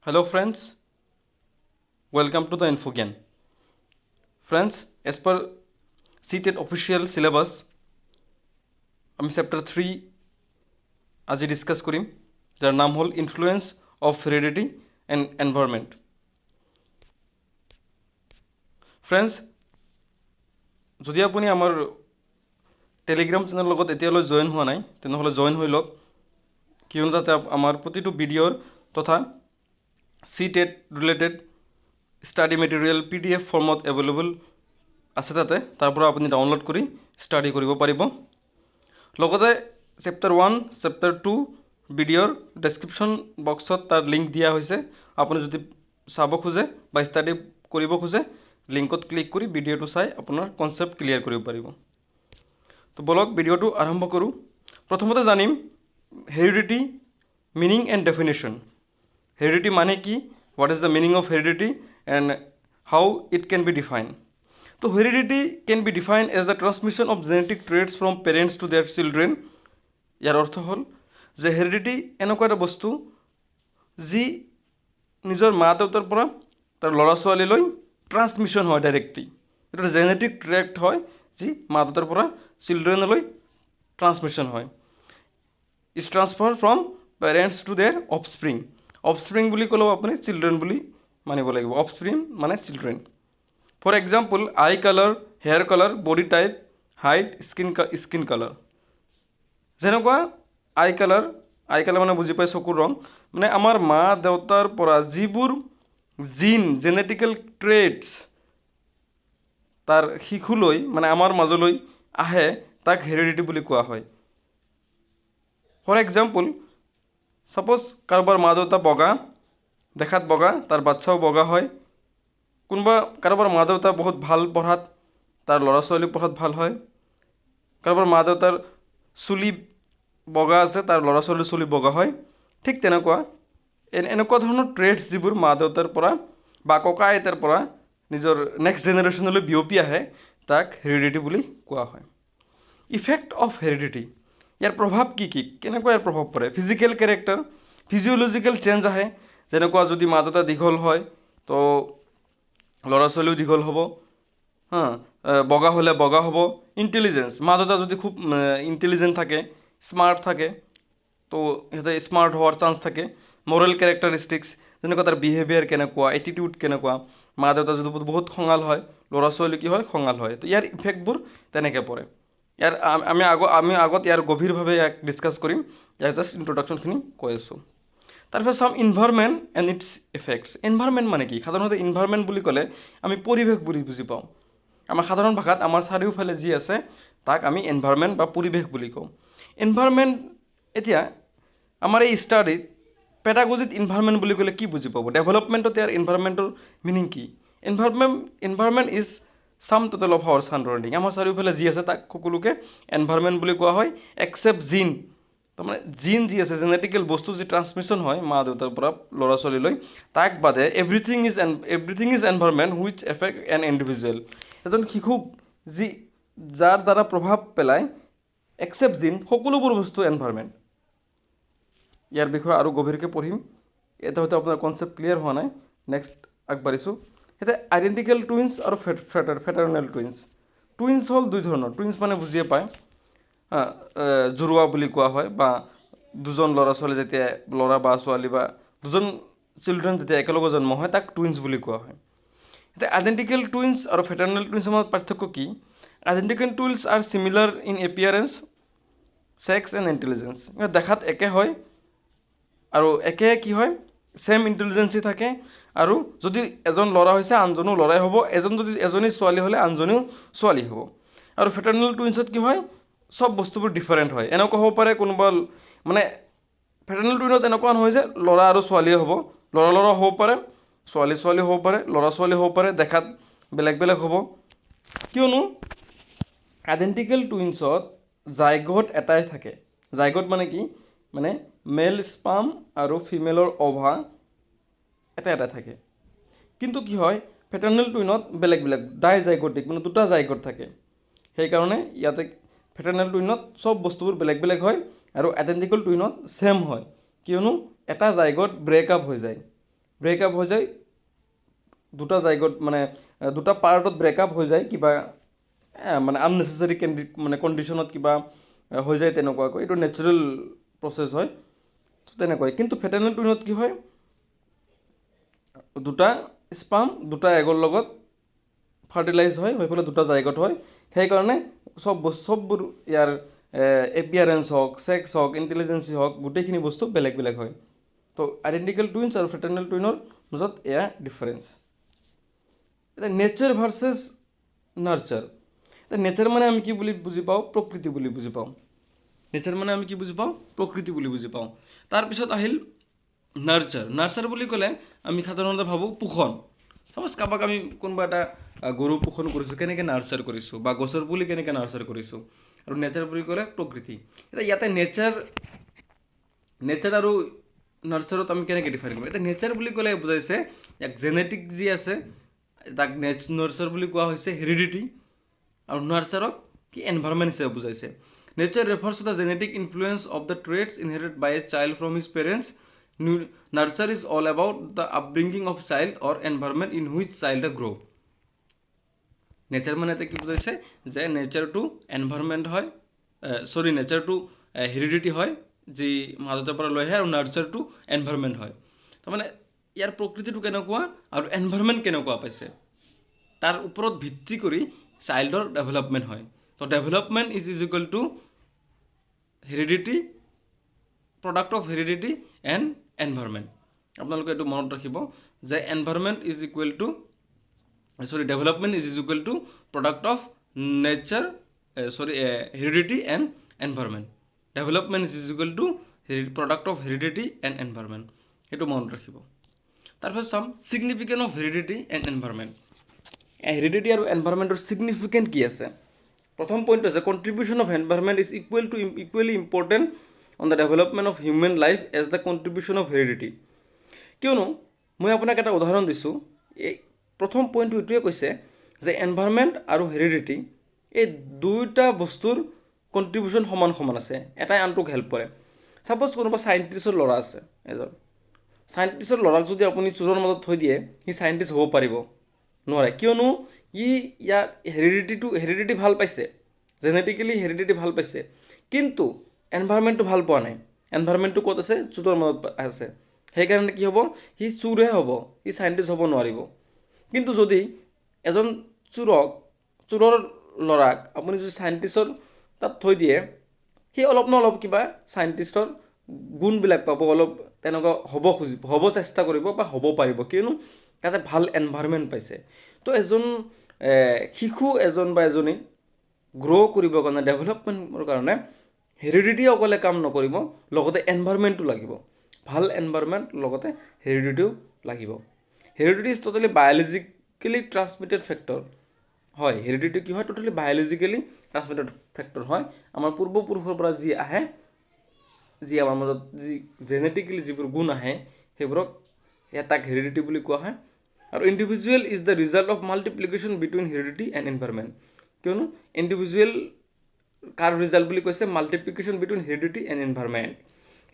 Hello friends, welcome to the InfoGyan. Friends, as per CTET official syllabus, আমি chapter 3 আজি discuss কৰিম, যাৰ নাম হ'ল influence of heredity and environment. Friends, যদি আপুনি আমাৰ টেলিগ্ৰাম চেনেলৰ লগত এতিয়ালৈ জইন হোৱা নাই, তেনেহ'লে জইন হৈ লওক, কিয়নো তাতে আমাৰ প্ৰতিটো ভিডিঅ'ৰ তথা CTET related study material PDF ফৰ্মত এভেইলেবল আছে। তাতে তাৰ পৰা আপুনি ডাউনলোড কৰি ষ্টাডি কৰিব পাৰিব। লগতে চেপ্টাৰ 1, চেপ্টাৰ 2 ভিডিঅ'ৰ ডেছক্ৰিপশ্যন বক্সত তাৰ লিংক দিয়া হৈছে। আপুনি যদি চাব খোজে বা ষ্টাডি কৰিব খোজে, লিংকত ক্লিক কৰি ভিডিঅ'টো চাই আপোনাৰ কনচেপ্ট ক্লিয়াৰ কৰিব পাৰিব। তো বলক, ভিডিঅ'টো আৰম্ভ কৰোঁ। প্ৰথমতে জানিম heredity meaning and definition. Heredity মানে কি? What is the meaning of heredity and how it can be define? তো heredity can be define as the transmission of genetic traits from parents to their children. ইয়াৰ অৰ্থ হ'ল যে heredity এনেকুৱা এটা বস্তু যি নিজৰ মা দেউতাৰ পৰা তাৰ ল'ৰা ছোৱালীলৈ ট্ৰান্সমিশ্যন হয় ডাইৰেক্টলি। এইটো এটা জেনেটিক ট্ৰেট হয় যি মা দেউতাৰ পৰা চিলড্ৰেনলৈ ট্ৰান্সমিশ্যন হয়, is transfer from parents to their offspring. Offspring বুলি ক'লেও আপুনি চিলড্ৰেন বুলি মানিব লাগিব। অফস্প্ৰিং মানে children. For example, eye colour, hair colour, body type, height, skin colour. যেনেকুৱা আই কালাৰ, আই কালাৰ মানে বুজি পাই চকুৰ ৰং। মানে আমাৰ মা দেউতাৰ পৰা যিবোৰ জিন, জেনেটিকেল ট্ৰেটছ তাৰ শিশুলৈ, মানে আমাৰ মাজলৈ আহে, তাক হেৰিডিটি বুলি কোৱা হয়। ফৰ এক্সাম্পল, ছাপ'জ কাৰোবাৰ মা দেউতা বগা, দেখাত বগা, তাৰ বাচ্ছাও বগা হয়। কোনোবা কাৰোবাৰ মা দেউতা বহুত ভাল পঢ়াত, তাৰ ল'ৰা ছোৱালী পঢ়াত ভাল হয়। কাৰোবাৰ মা দেউতাৰ চুলি বগা আছে, তাৰ ল'ৰা ছোৱালীৰ চুলি বগা হয়। ঠিক তেনেকুৱা এনেকুৱা ধৰণৰ ট্ৰেটছ যিবোৰ মা দেউতাৰ পৰা বা ককা আইতাৰ পৰা নিজৰ নেক্সট জেনেৰেশ্যনলৈ বিয়পি আহে, তাক হেৰিডিটি বুলি কোৱা হয়। ইফেক্ট অফ হেৰিডিটি, ইয়াৰ প্ৰভাৱ কি কি, কেনেকুৱা ইয়াৰ প্ৰভাৱ পৰে? ফিজিকেল কেৰেক্টাৰ, ফিজিঅ'লজিকেল চেঞ্জ আহে। যেনেকুৱা যদি মা দেউতা দীঘল হয়, তো ল'ৰা ছোৱালীও দীঘল হ'ব, হা, বগা হ'লে বগা হ'ব। ইণ্টেলিজেঞ্চ, মা দেউতা যদি খুব ইণ্টেলিজেণ্ট থাকে, স্মাৰ্ট থাকে, তো সিহঁতে স্মাৰ্ট হোৱাৰ চান্স থাকে। মৰেল কেৰেক্টাৰিষ্টিক্স, যেনেকুৱা তাৰ বিহেভিয়াৰ কেনেকুৱা, এটিটিউড কেনেকুৱা। মা দেউতা যদি বহুত খঙাল হয়, ল'ৰা ছোৱালী কি হয়? খঙাল হয়। তো ইয়াৰ ইফেক্টবোৰ তেনেকৈ পৰে। ইয়াৰ আমি আগত ইয়াৰ গভীৰভাৱে ইয়াক ডিছকাছ কৰিম। ইয়াৰ জাষ্ট ইণ্ট্ৰডাকশ্যনখিনি কৈ আছোঁ। তাৰপিছত চাম environment and it's effects. Environment মানে কি? সাধাৰণতে ইনভাইৰমেণ্ট বুলি ক'লে আমি পৰিৱেশ বুলি বুজি পাওঁ। আমাৰ সাধাৰণ ভাষাত আমাৰ চাৰিওফালে যি আছে, তাক আমি এনভাইৰমেণ্ট বা পৰিৱেশ বুলি কওঁ। এনভাইৰমেণ্ট, এতিয়া আমাৰ এই ষ্টাডিত পেডাগজিত ইনভাইৰমেণ্ট বুলি ক'লে কি বুজি পাব? ডেভেলপমেণ্টত ইয়াৰ ইনভাইৰমেণ্টৰ মিনিং কি? Environment is sum total of our surrounding. আমাৰ চাৰিওফালে যি আছে, তাক সকলোকে এনভাইৰমেণ্ট বুলি কোৱা হয়, একচেপ্ট জিন। তাৰমানে জিন যি আছে, জেনেটিকেল বস্তু যি ট্ৰান্সমিশ্যন হয় মা দেউতাৰ পৰা ল'ৰা ছোৱালীলৈ, তাক বাদে everything is environment which affect an individual. এজন শিশুক যি যাৰ দ্বাৰা প্ৰভাৱ পেলায়, একচেপ্ট জিন, সকলোবোৰ বস্তু এনভাইৰমেণ্ট। ইয়াৰ বিষয়ে আৰু গভীৰকৈ পঢ়িম। এটা হয়তো আপোনাৰ কনচেপ্ট ক্লিয়াৰ হোৱা নাই। নেক্সট আগবাঢ়িছোঁ। এতিয়া আইডেণ্টিকেল টুইনছ আৰু ফ্ৰেটাৰ্নেল টুইনছ। টুইনছ হ'ল দুই ধৰণৰ। টুইনছ মানে বুজিয়ে পায়, জোৰোৱা বুলি কোৱা হয়, বা দুজন ল'ৰা ছোৱালী যেতিয়া, ল'ৰা বা ছোৱালী বা দুজন চিলড্ৰেন যেতিয়া একেলগে জন্ম হয়, তাক টুইনছ বুলি কোৱা হয়। এতিয়া আইডেণ্টিকেল টুইনছ আৰু ফ্ৰেটাৰ্নেল টুইনছৰ মাজত পাৰ্থক্য কি? Identical twins are similar in appearance, sex and intelligence. দেখাত একে হয় আৰু একে কি হয়, ছেম ইণ্টেলিজেঞ্চি থাকে। আৰু যদি এজন ল'ৰা হৈছে, আনজনো ল'ৰাই হ'ব। এজন যদি এজনী ছোৱালী হ'লে আনজনীও ছোৱালী হ'ব। আৰু ফ্ৰেটাৰ্নেল টুইনছত কি হয়? চব বস্তুবোৰ ডিফাৰেণ্ট হয়। এনেকুৱা হ'ব পাৰে কোনোবা, মানে ফ্ৰেটাৰ্নেল টুইনত এনেকুৱা নহয় যে ল'ৰা আৰু ছোৱালীয়ে হ'ব। ল'ৰা ল'ৰা হ'ব পাৰে, ছোৱালী ছোৱালী হ'ব পাৰে, ল'ৰা ছোৱালী হ'ব পাৰে, দেখাত বেলেগ বেলেগ হ'ব। কিয়নো আইডেণ্টিকেল টুইনছত জাইগত এটাই থাকে। জাইগত মানে কি? মানে মেল স্পাম আৰু ফিমেলৰ অভা এটা এটা থাকে। কিন্তু কি হয়, ফ্ৰেটাৰ্নেল টুইনত বেলেগ বেলেগ, ডাই জাইগটিক, মানে দুটা জাইগত থাকে। সেইকাৰণে ইয়াতে ফ্ৰেটাৰ্নেল টুইনত চব বস্তুবোৰ বেলেগ বেলেগ হয় আৰু আইডেণ্টিকেল টুইনত ছেম হয়, কিয়নো এটা জাইগত ব্ৰেকআপ হৈ যায়। ব্ৰেকআপ হৈ যায়, দুটা জাইগত মানে দুটা পাৰ্টত ব্ৰেকআপ হৈ যায়, কিবা মানে আননেচেচাৰী মানে কণ্ডিশ্যনত কিবা হৈ যায় তেনেকুৱাকৈ। এইটো নেচাৰেল প্ৰচেছ হয় তেনেকুৱাই। কিন্তু ফ্ৰেটাৰ্নেল টুইনত কি হয়, দুটা স্পাম দুটা এগৰ লগত ফাৰ্টিলাইজ হয়, হৈ পেলাই দুটা জাইগত হয়। সেইকাৰণে চববোৰ ইয়াৰ এপিয়াৰেঞ্চ হওক, ছেক্স হওক, ইণ্টেলিজেঞ্চি হওক, গোটেইখিনি বস্তু বেলেগ বেলেগ হয়। তো আইডেণ্টিকেল টুইনছ আৰু ফ্ৰেটাৰ্নেল টুইনৰ মাজত এয়া ডিফাৰেঞ্চ। এতিয়া নেচাৰ ভাৰ্চেছ নাৰ্চাৰ। এতিয়া নেচাৰ মানে আমি কি বুলি বুজি পাওঁ? প্ৰকৃতি বুলি বুজি পাওঁ। নেচাৰ মানে আমি কি বুজি পাওঁ? প্ৰকৃতি বুলি বুজি পাওঁ। তাৰপিছত আহিল নাৰ্চাৰ। নাৰ্চাৰ বুলি ক'লে আমি সাধাৰণতে ভাবোঁ পোষণ। চাপ'জ কাৰোবাক আমি কোনোবা এটা গৰু পোষণ কৰিছোঁ, কেনেকৈ নাৰ্চাৰ কৰিছোঁ, বা গছৰ পুলি কেনেকৈ নাৰ্চাৰ কৰিছোঁ। আৰু নেচাৰ বুলি ক'লে প্ৰকৃতি। এতিয়া ইয়াতে নেচাৰ আৰু নাৰ্চাৰত আমি কেনেকৈ ডিফাইন কৰিম? এতিয়া নেচাৰ বুলি ক'লে বুজাইছে ইয়াক জেনেটিক যি আছে তাক নাৰ্চাৰ বুলি কোৱা হৈছে, হেৰিডিটি। আৰু নাৰ্চাৰক কি এনভাইৰনমেণ্ট হিচাপে বুজাইছে। Nature refers to the genetic influence of the traits inherited by a child from his parents. Nurture is all about the upbringing of child or environment in which child grow. Nature মানে এতিয়া কি বুজাইছে যে নেচাৰটো environment হয়, চৰি নেচাৰটো heredity হয় যি মা দেউতাৰ পৰা লৈ আহে, আৰু নাৰ্চাৰটো এনভাইৰনমেণ্ট হয়। তাৰমানে ইয়াৰ প্ৰকৃতিটো কেনেকুৱা আৰু এনভাইৰনমেণ্ট কেনেকুৱা পাইছে তাৰ ওপৰত ভিত্তি কৰি চাইল্ডৰ ডেভেলপমেণ্ট হয়। তো development is equal to heredity, product of heredity and environment. আপোনালোকে এইটো মনত ৰাখিব যে environment is equal to, sorry, development is equal to product of nature, sorry, heredity and environment. Development is equal to product of heredity and environment, সেইটো মনত ৰাখিব। তাৰপিছত চাম significant of heredity and environment. Heredity আৰু এনভাইৰমেণ্টৰ significant কি আছে? প্ৰথম পইণ্টটো আছে contribution of environment is equally important on the development of human life as the contribution of heredity. কিয়নো মই আপোনাক এটা উদাহৰণ দিছোঁ। এই প্ৰথম পইণ্টটো এইটোৱে কৈছে যে এনভাইৰমেণ্ট আৰু হেৰিডিটি এই দুয়োটা বস্তুৰ কণ্ট্ৰিবিউশ্যন সমান সমান আছে, এটাই আনটোক হেল্প কৰে। ছাপ'জ কোনোবা চাইণ্টিষ্টৰ ল'ৰা আছে, এজন চাইণ্টিষ্টৰ ল'ৰাক যদি আপুনি চোৰৰ মাজত থৈ দিয়ে, সি চাইণ্টিষ্ট হ'ব পাৰিব নোৱাৰে। কিয়নো ই ইয়াত হেৰিডিটি ভাল পাইছে, জেনেটিকেলি হেৰিডিটি ভাল পাইছে, কিন্তু এনভাইৰমেণ্টটো ভাল পোৱা নাই। এনভাইৰমেণ্টটো ক'ত আছে? চোৰৰ মাজত আছে। সেইকাৰণে কি হ'ব, সি চোৰহে হ'ব, সি চাইণ্টিষ্ট হ'ব নোৱাৰিব। কিন্তু যদি এজন চোৰৰ ল'ৰাক আপুনি যদি চাইণ্টিষ্টৰ তাত থৈ দিয়ে, সি অলপ ন অলপ কিবা চাইণ্টিষ্টৰ গুণবিলাক পাব, অলপ তেনেকুৱা হ'ব খুজিব, হ'ব চেষ্টা কৰিব বা হ'ব পাৰিব, কিয়নো তাতে ভাল এনভাইৰমেণ্ট পাইছে। তো এজন শিশু এজন বা এজনী গ্ৰ' কৰিবৰ কাৰণে, ডেভেলপমেণ্টৰ কাৰণে হেৰিডিটি অকলে কাম নকৰিব, লগতে এনভাইৰমেণ্টটো লাগিব। ভাল এনভাইৰমেণ্ট লগতে হেৰিডিটিও লাগিব। Heredity is totally biologically transmitted factor হয়। হেৰিডিটি কি হয়? ট'টেলি বায়'লজিকেলি ট্ৰান্সমিটেড ফেক্টৰ হয়। আমাৰ পূৰ্বপুৰুষৰ পৰা যি আহে, যি আমাৰ মাজত যি জেনেটিকেলি যিবোৰ গুণ আহে, সেইবোৰক তাক হেৰিডিটি বুলি কোৱা হয়। আৰু individual is the result of multiplication between heredity and environment. কিয়নো ইণ্ডিভিজুৱেল কাৰ ৰিজাল্ট বুলি কৈছে? Multiplication between heredity and environment.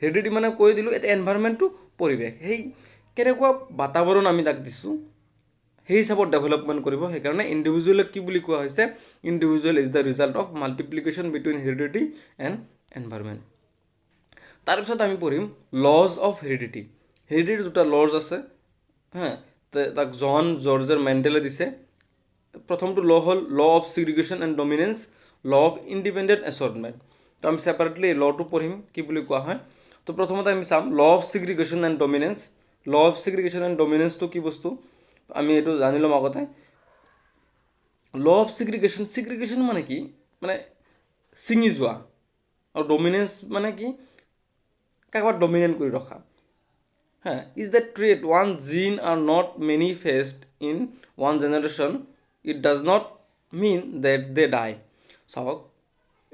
Heredity মানে কৈ দিলোঁ, এতিয়া এনভাইৰমেণ্টটো পৰিৱেশ, সেই কেনেকুৱা বাতাবৰণ আমি তাক দিছোঁ সেই হিচাপত ডেভেলপমেণ্ট কৰিব। সেইকাৰণে ইণ্ডিভিজুৱেলক কি বুলি কোৱা হৈছে? Individual is the result of multiplication between heredity and environment. তাৰপিছত আমি পঢ়িম লজ অফ হেৰিডিটি। হেৰিডিটিৰ দুটা লজ আছে, হা, তাক জন জৰ্জৰ মেণ্ডেলে দিছে। প্ৰথমটো ল হ'ল law of segregation and dominance, law of independent assortment. তো আমি ছেপাৰেটলি ল'টো পঢ়িম কি বুলি কোৱা হয়। তো প্ৰথমতে আমি চাম law of segregation and dominance. Law of segregation and ডমিনেন্সটো কি বস্তু আমি এইটো জানি ল'ম আগতে। ল অফ ছিগ্ৰিগেশ্যন, ছিগ্ৰিগেশ্যন মানে কি? মানে ছিঙি যোৱা, আৰু ডমিনেন্স মানে কি? কাৰোবাক ডমিনেণ্ট কৰি ৰখা। হা, is the trait one gene are not manifest in one generation, it does not mean that they die. চাওক,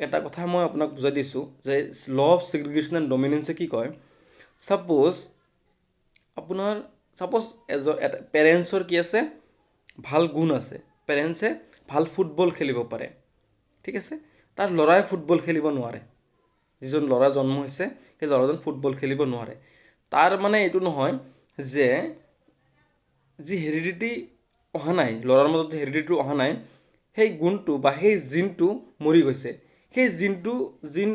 এটা কথা মই আপোনাক বুজাই দিছোঁ যে ল অফ ছিগ্ৰিগেশ্যন এণ্ড ডমিনেন্সে কি কয়। ছাপ'জ আপোনাৰ, ছাপ'জ এজন এটা পেৰেণ্টছৰ কি আছে, ভাল গুণ আছে, পেৰেণ্টছে ভাল ফুটবল খেলিব পাৰে, ঠিক আছে, তাৰ ল'ৰাই ফুটবল খেলিব নোৱাৰে। যিজন ল'ৰা জন্ম হৈছে সেই ল'ৰাজন ফুটবল খেলিব নোৱাৰে। তাৰ মানে এইটো নহয় যে যি হেৰিডিটি অহা নাই, ল'ৰাৰ মাজত হেৰিডিটিটো অহা নাই, সেই গুণটো বা সেই জিনটো মৰি গৈছে। সেই জিনটো জিন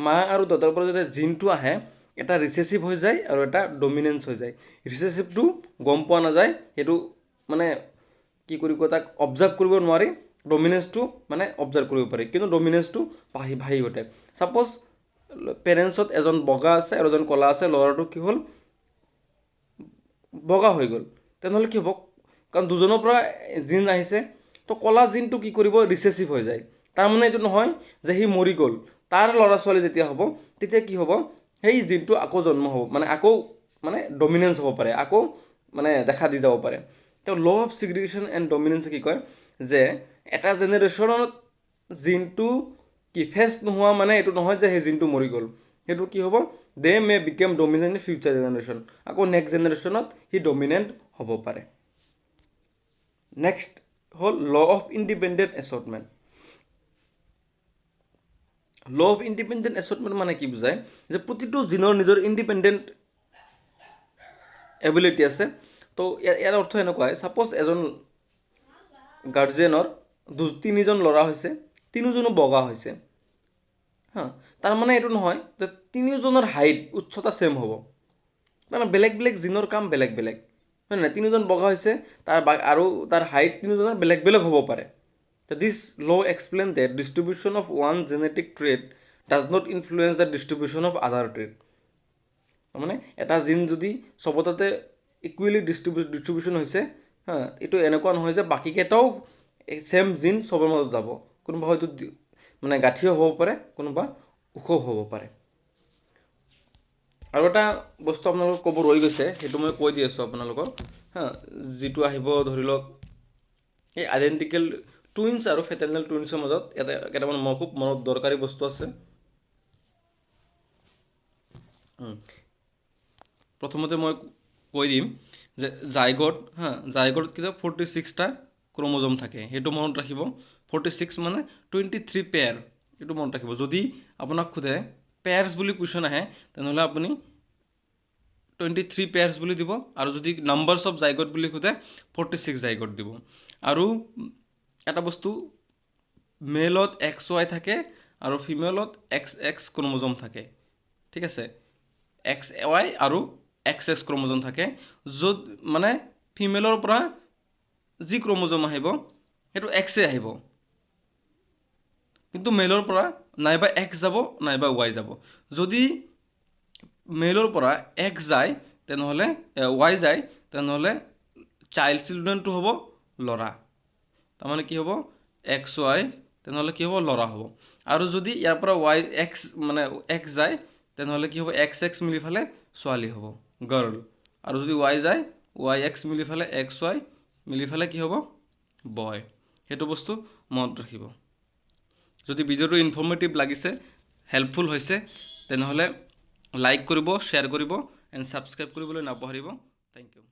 মা আৰু দেউতাৰ পৰা যেতিয়া জিনটো আহে, এটা ৰিচেচিভ হৈ যায় আৰু এটা ডমিনেঞ্চ হৈ যায়। ৰিচেচিভটো গম পোৱা নাযায়, সেইটো মানে কি কৰি কয় তাক অবজাৰ্ভ কৰিব নোৱাৰি। ডমিনেঞ্চটো মানে অবজাৰ্ভ কৰিব পাৰি, কিন্তু ডমিনেঞ্চটো বাঢ়ি বাঢ়ি উঠে। ছাপ'জ পেৰেণ্টছত এজন বগা আছে আৰু এজন ক'লা আছে, ল'ৰাটো কি হ'ল, বগা হৈ গ'ল। তেনেহ'লে কি হ'ব, কাৰণ দুজনৰ পৰা জিন আহিছে, তো ক'লা জিনটো কি কৰিব, ৰিচেচিভ হৈ যায়। তাৰমানে এইটো নহয় যে সি মৰি গ'ল, তাৰ ল'ৰা ছোৱালী যেতিয়া হ'ব তেতিয়া কি হ'ব, সেই জিনটো আকৌ জন্ম হ'ব, মানে আকৌ মানে ডমিনেঞ্চ হ'ব পাৰে, আকৌ মানে দেখা দি যাব পাৰে। তো ল অফ ছিগ্ৰিগেশ্যন এণ্ড ডমিনেঞ্চে কি কয় যে এটা জেনেৰেশ্যনত জিনটো কি ফেচ নোহোৱা মানে এইটো নহয় যে সেই জিনটো মৰি গ'ল, সেইটো কি হ'ব, they may become dominant in future generation. আকৌ নেক্সট জেনেৰেশ্যনত সি ডমিনেণ্ট হ'ব পাৰে। নেক্সট হ'ল law of independent assortment. Law of independent assortment মানে কি বুজায় যে প্ৰতিটো জিনৰ নিজৰ ইণ্ডিপেণ্ডেণ্ট এবিলিটি আছে। তো ইয়াৰ অৰ্থ এনেকুৱাই, ছাপ'জ এজন গাৰ্জেনৰ তিনিজন ল'ৰা হৈছে, তিনিজনো বগা হৈছে, হা, তাৰমানে এইটো নহয় যে তিনিওজনৰ হাইট উচ্চতা ছেম হ'ব, তাৰমানে বেলেগ বেলেগ জিনৰ কাম বেলেগ বেলেগ, হয় নাই? তিনিজন বগা হৈছে, তাৰ আৰু তাৰ হাইট তিনিজনৰ বেলেগ বেলেগ হ'ব পাৰে। This law explain that distribution of one genetic trait does not influence the distribution of other trait. তাৰমানে এটা জিন যদি চবতাতে ইকুৱেলি ডিষ্ট্ৰিবিউশ্যন হৈছে, হা, এইটো এনেকুৱা নহয় যে বাকীকেইটাও ছেম জিন চবৰ মাজত যাব, কোনোবা হয়তো মানে গাঁঠিও হ'ব পাৰে, কোনোবা ওখ হ'ব পাৰে। আৰু এটা বস্তু আপোনালোকক ক'ব ৰৈ গৈছে, সেইটো মই কৈ দি আছোঁ আপোনালোকক, হা, যিটো আহিব ধৰি লওক এই আইডেণ্টিকেল টুইনছ আৰু ফ্ৰেটাৰ্নেল টুইনছৰ মাজত এটা কেইটামান খুব মনত দৰকাৰী বস্তু আছে। প্ৰথমতে মই কৈ দিম যে জাইগত, হা, জাইগত কেতিয়াও 46টা ক্ৰম'জম থাকে, সেইটো মনত ৰাখিব। 46 মানে 23 পেয়াৰ, এইটো মনত ৰাখিব। যদি আপোনাক সোধে পেয়াৰ্ছ বুলি কুৱেশ্যন আহে, তেনেহ'লে আপুনি 23 পেয়াৰ্ছ বুলি দিব, আৰু যদি নাম্বাৰ্ছ অফ জাইগত বুলি সোধে 46 জাইগত দিব। আৰু এটা বস্তু, মেলত এক্স ৱাই থাকে আৰু ফিমেলত এক্স এক্স ক্ৰম'জম থাকে, ঠিক আছে, এক্স ৱাই আৰু এক্স এক্স ক্ৰম'জম থাকে, য'ত মানে ফিমেলৰ পৰা যি ক্ৰম'জম আহিব সেইটো এক্সে আহিব, কিন্তু মেলৰ পৰা নাইবা এক্স যাব নাইবা ৱাই যাব। যদি মেলৰ পৰা এক্স যায় তেনেহ'লে ৱাই যায়, তেনেহ'লে চাইল্ড চিলড্ৰেনটো হ'ব ল'ৰা, তাৰমানে কি হ'ব এক্স ৱাই, তেনেহ'লে কি হ'ব ল'ৰা হ'ব। আৰু যদি ইয়াৰ পৰা ৱাই এক্স মানে এক্স যায়, তেনেহ'লে কি হ'ব এক্স এক্স মিলি ফালে ছোৱালী হ'ব, গাৰ্ল। আৰু যদি ৱাই যায়, ৱাই এক্স মিলি ফালে এক্স ৱাই মিলি ফালে কি হ'ব বয়। সেইটো বস্তু মনত ৰাখিব। যদি ভিডিঅ'টো ইনফৰ্মেটিভ লাগিছে, হেল্পফুল হৈছে, তেনেহ'লে লাইক কৰিব, শ্বেয়াৰ কৰিব এণ্ড ছাবস্ক্ৰাইব কৰিবলৈ নাপাহৰিব। Thank you.